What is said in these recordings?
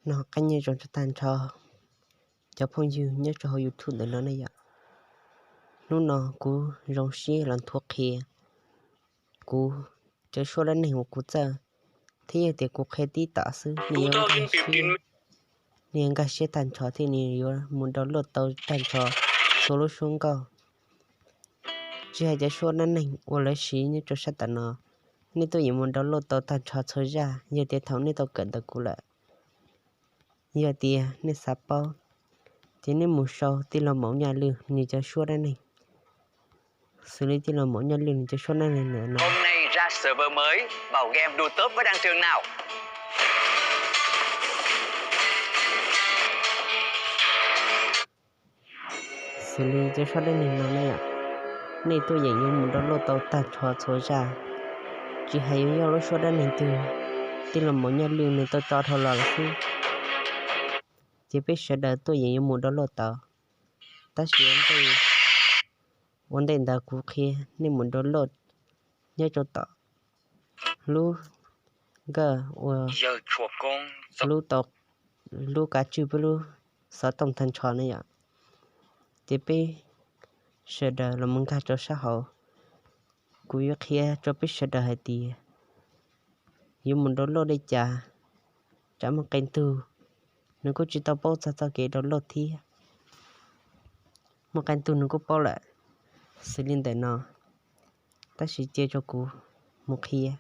Noj qab nyob zoo tag nrho cov phooj ywg nyob rau hauv YouTube ntawm no ne yom. Hnub no kuv zoo siab los nthuav qhia kuv cov suab dab neeg uas kuv txawj, thiab yog tias kuv qhia tib tom xwb nej yuav nkag siab tag nrho thiab nej yuav mus download tau tag nrho txhua lub suab nkauj. Tsis hais cov suab dab neeg uas lawv siv nyob rau sab tom no, nej tuaj yeem mus download tau tag nrho txhua zaj yog tias thaum nej tau kawm ntawm kuv lawm. Yog tias nej xav paub, ces nej mus sau tij laug Maum Nyaj Lwj nws cov suab dab neeg, xws li tij laug Maum Nyaj Lwj nws cov suab dab neeg ntawm no. Xws li cov suab dab neeg no ne yom, nej tuaj yeem yuav mus download tau tag nrho txhua zaj, tsis hais yuav yog lub suab dab neeg twg, tij laug Maum Nyaj Lwj nws tau tso dhau los lawm xwb, ces peb sawv daws tuaj yeem yuav mus download tau. Tab sis ua ntej ntawd kuv qhia nej mus download nyob rau tom lub nkawj uas lub tau, lub kav tswj peb lub xov tooj tag nrho ne yom. Ces peb sawv daws los mus nkag rau sab hauv, kuv yuav qhia rau peb sawv daws hais tias yuav mus download li cas. Tsam muaj qee tug nws kuj tsis tau paub txog txoj kev download thiab, muaj qee tug nws kuj paub lawm, xws li ntawm no, tab sis cia rau kuv mus qhia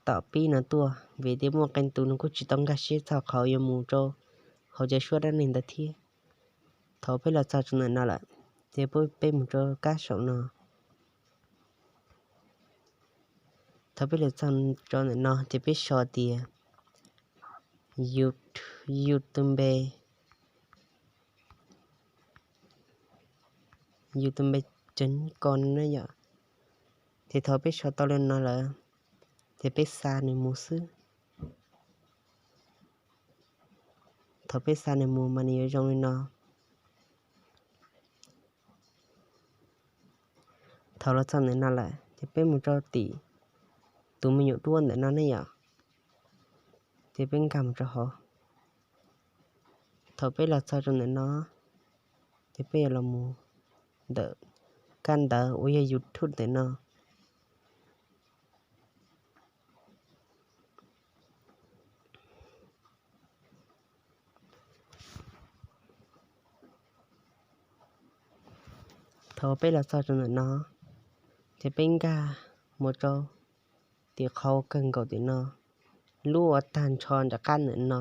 tom pib no tuaj, vim tias muaj qee tus nws kuj tsis tau nkag siab txog qhov yuav mus rau hauv cov suab dab neeg ntawd thiab. Thaum peb los txog rau ntawm no lawm, ces peb mus rau kab saum no. Thaum peb los txog rau ntawm no ces peb sau tias YouTube, YouTube, YouTube chấm com na yom. Ces thaum peb sau tau li no lawm, ces peb xa nws mus xwb. Thaum peb xa nws mus mas nws yuav zoo li no. Thaum los txog ntawm no lawm ces peb mus rau tim tus me nyuam duab ntawm no ne yom. Ces peb nkag mus rau hauv. Thaum peb los txog rau ntawm no, ces peb yuav los mus ntawm kab ntawv uas yog YouTube ntawm no. Thaum peb los txog rau ntawm no, ces peb nkag mus rau tim qhov kawg nkaus tim no, lub uas tag nrho nram qab ntawm no,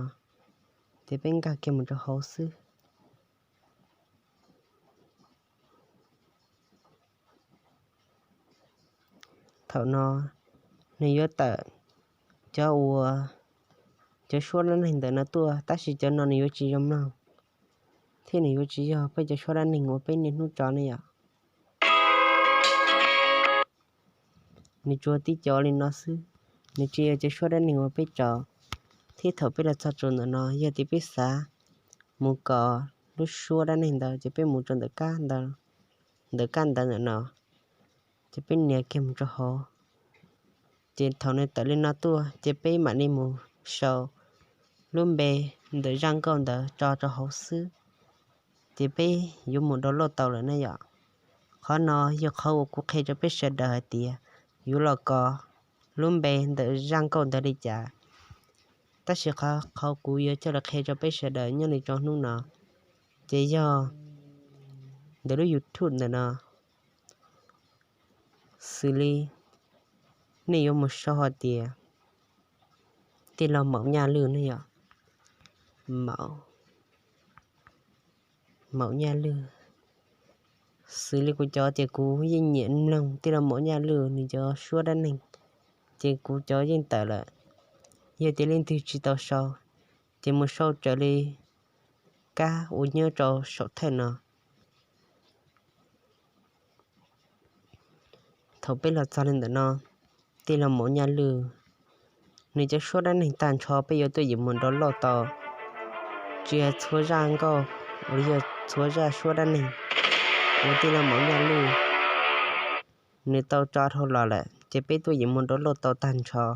ces peb nkag kiag mus rau hauv xwb. Thaum no nws yuav tawm cov uas, cov suab dab neeg ntawm no tuaj, tab sis cov no nws yuav tsis yog mloog, thiab nws yuav tsis yog peb cov suab dab neeg uas peb niaj hnub tso ne yom. Nws tsuas tib co li no xwb, nws tsis yog cov suab dab neeg uas peb tso. Thiab thaum peb los txog rau ntawm no, yog tias peb xav mus kom lub suab dab neeg ntawd ces peb mus rau ntawm kab ntawv, ntawm kab ntawv ntawm no, ces peb nias kiag mus rau hauv. Ces thaum nws tawm li no tuaj ces peb mam li mus sau lub npe ntawm zaj nkauj ntawd tso rau hauv xwb, ces peb yuav mus download tau lawm na yom. Qhov no yog qhov uas kuv qhia rau peb sawv daws hais tias yuav los kos lub npe ntawm zaj nkauj ntawd li cas. Tab sis qhov, qhov kuv yuav coj los qhia rau peb sawv daws nyob li rau hnub no, ces yog ntawm lub YouTube ntawm no, xws li nej yuav mus sau hais tias tij laug Maum Nyaj Lwj ne yom. Maum, Maum Nyaj Lwj. Xws li kuv cov ces kuv yeej nyiam mloog tij laug Maum Nyaj Lwj nws cov suab dab neeg, ces kuv cov yeej tawm lawm. Yog tias leej twg tsis tau sau, ces mus sau raws li kab uas nyob rau saum thawj no. Thaum peb los txog li ntawm no, tij laug Maum Nyaj Lwj nws cov suab dab neeg tag nrho peb yuav tuaj yeem mus download tau, tsis hais txhua zaj nkauj los yog txhua zaj suab dab neeg uas tij laug Maum Nyaj Lwj nws tau tso dhau los lawm ces peb tuaj yeem mus download tau tag nrho.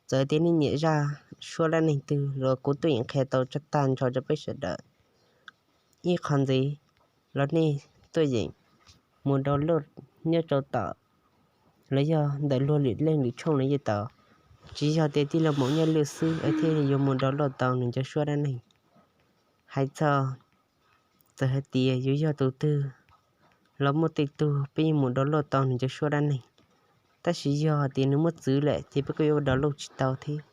Txawm tias nej nyiam zaj suab dab neeg twg los kuv tuaj yeem qhia tau tag nrho rau peb sawv daws. Ib qho ntxiv los nej tuaj yeem mus download nyob rau tom, los yog ntawm luag lwm leej lwm tshooj los yeej tau. Tsis yog tias tij laug Maum Nyaj Lwj xwb es thiaj yuav mus download tau nws cov suab dab neeg. Hais txog, txawm hais tias yuav yog tus twg los muaj tej tug peb yeej mus download tau nws cov suab dab neeg, tab sis yog tias nws muab txwv lawm ces peb kuj yuav download tsis tau thiab.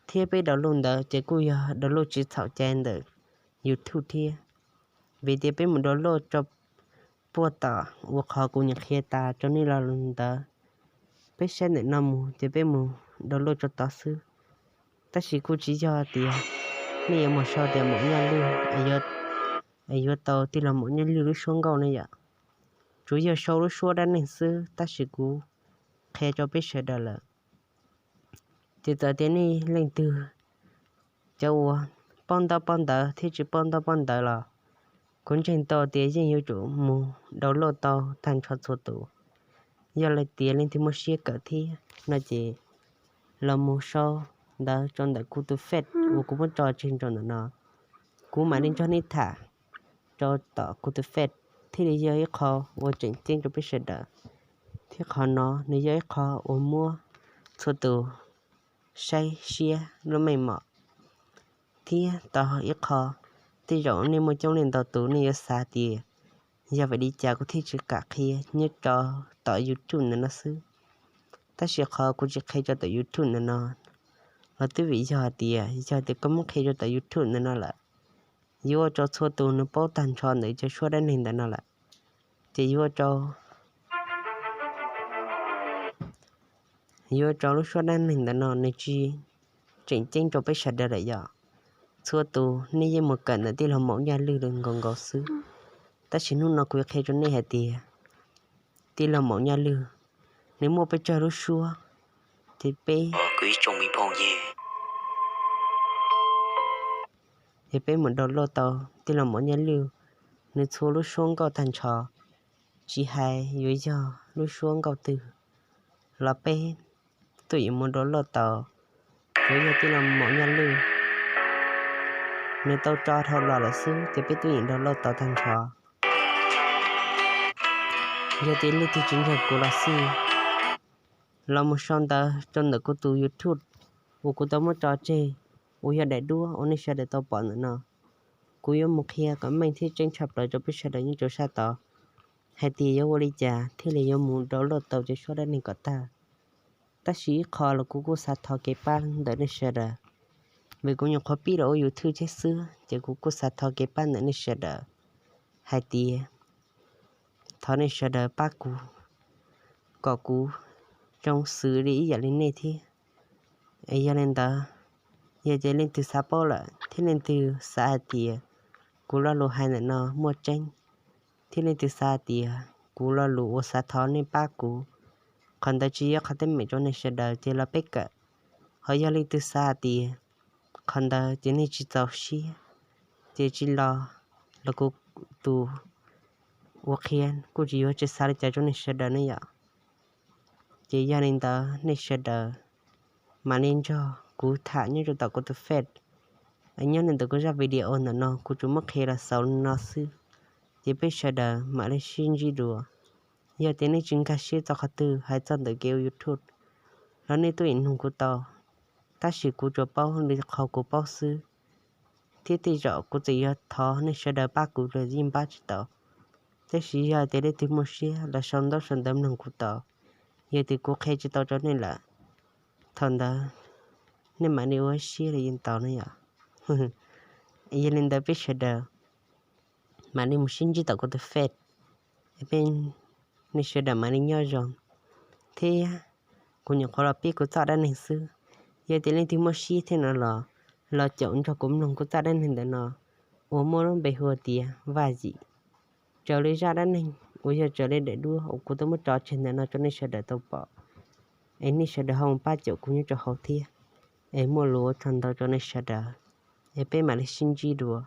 Thiab peb download ntawd ces kuj yog download tsis txhaum cai ntawm YouTube thiab, vim tias peb mus download rau puag tom uas qhov kuv nyuam qhuav qhia tas rau nej los ntawd. Peb saib ntawm no mus ces peb mus download rau tod xwb. Tab sis kuj tsis yog tias nej yuav mus sau tias Maum Nyaj Lwj es yuav tau tij laug Maum Nyaj Lwj lub suab nkauj ne yom. Tsuas yog sau lub suab dab neeg xwb, tab sis kuv qhia rau peb sawv daws lawm. Ces txawm tias nej leej twg cov uas paub ntaub paub ntawv thiab tsis paub ntaub paub ntawv los kuv ntseeg tau tias yeej yuav tsum mus download tau tag nrho txhua tus. Yog li tias leej twg muaj siab kawm thiab no ces los mus sau ntawv rau ntawm kuv tus Face uas kuv muab tso tseg rau ntawm no. Kuv mam li nrog nej tham rau tom kuv tus Face thiaj li yog ib qho uas tseem ceeb rau peb sawv daws. Thiab qhov no nws yog ib qho uas muab txhua tus saib siab lub meej mom. Thiab tau ib qho, tej zaum nej muaj coob leej ntau tus nej yuav xav tias yog vim li cas kuv thiaj tsis kam qhia nyob rau tom YouTube ntawm no xwb. Tab sis qhov kuv tsis qhia rau tom YouTube ntawm no los twb vim yog hais tias yog tias koj muab qhia rau tom YouTube ntawm no lawm, yuav ua rau txhua tus nws paub tag nrho ntawm cov suab dab neeg ntawm no lawm, ces yuav ua rau yuav ua rau lub suab dab neeg ntawm no nws tsis tseem ceeb rau peb sawv daws lawm yom. Txhua tus nej yeej mus kawm ntawm tij laug Maum Nyaj Lwj nkaus nkaus xwb. Tab sis hnub no kuv yuav qhia rau nej hais tias tij laug Maum Nyaj Lwj nws muaj peb tsawg lub suab, ces peb, ces peb mus download tau tij laug Maum Nyaj Lwj nws txhua lub suab nkauj tag nrho. Tsis hais yuav yog lub suab nkauj twg los peb tuaj yeem mus download tau. Tsuas yog tij laug Maum Nyaj Lwj nws tau tso dhau los lawm xwb ces peb tuaj yeem download tau tag nrho. Yog tias leej twg tsis ntseeg kuv los xij, los mus sau ntawv rau ntawm kuv tus YouTube uas kuv tau muab tso tseg, uas yog daim duab uas nej sawv daws tau pom ntawm no. Kuv yuav mus qhia kom meej thiab tseeb tshaj plaws rau peb sawv daws nyob rau sab tod hais tias yuav ua li cas thiaj li yuav mus download tau cov suab dab neeg kom tag. Tab sis ib qho los kuv kuj xav thov kev pab ntawm nej sawv daws, vim kuv nyuam qhuav pib los ua YouTube thiab xwb, ces kuv kuj xav thov kev pab ntawm nej sawv daws hais tias thov nej sawv daws pab kuv kom kuv zoo xws li ib yam li nej thiab. Es yog li ntawd, yog tias leej twg xav paub lawm thiab leej twg xav hais tias kuv lo lus hais ntawm no muaj tseeb, thiab leej twg xav hais tias kuv lo lus uas xav thov nej pab kuv, qhov ntawd tsis yog qhov teeb meem rau nej sawv daws ces los peb kawm. Ho yog leej twg xav hais tias qhov ntawd ces nej tsis txaus siab, ces tsis los, los kuv tus uas qhia kuj tsis yuav tsis xav li cas rau nej sawv daws ne yom. Ces yog li ntawd nej sawv daws mam li nrog kuv tham nyob rau tom kuv tus Face, nyob ntawm kuv zaj video ntawm no kuv tsuas muab qhia los xaus li no xwb, ces peb sawv daws mam li sib ntsib dua. Yog tias nej tsis nkag siab txog qhov twg hais txog ntawm kev ua YouTube los nej tuaj yeem nug kuv tau, tab sis kuv tsuas paub li qhov kuv paub xwb, thiab tej zaum kuv txawm yuav thov nej sawv daws pab kuv los yeej pab tsis tau. Tab sis yog tias leej twg muaj siab los sau ntaub sau ntawv mloog kuv tau, yog tias kuv qhia tsis tau rau nej lawm, thaum ntawd nej mam li ua siab li yeej tau ne yom. Yog li ntawd peb sawv daws mam li mus sib ntsib tom kuv tus Face, peb, nej sawv daws mam li nyob zoo. Thiab kuv nyuam qhuav los pib kuv txoj dab neeg xwb, yog tias leej twg muaj siab thiab no los, los caum nrog kuv mloog kuv txoj dab neeg ntawm no uas muaj lub npe hu tias Vaj Yim. Raws li zaj dab neeg uas yog raws li daim duab uas kuv twb muab tso tseg ntawm no rau nej sawv daws tau pom, es nej sawv daws ho mus pab caum kuv nyob rau hauv thiab. Es muaj lus ua tsaug ntau rau nej sawv daws, es peb mam li sib ntsib dua.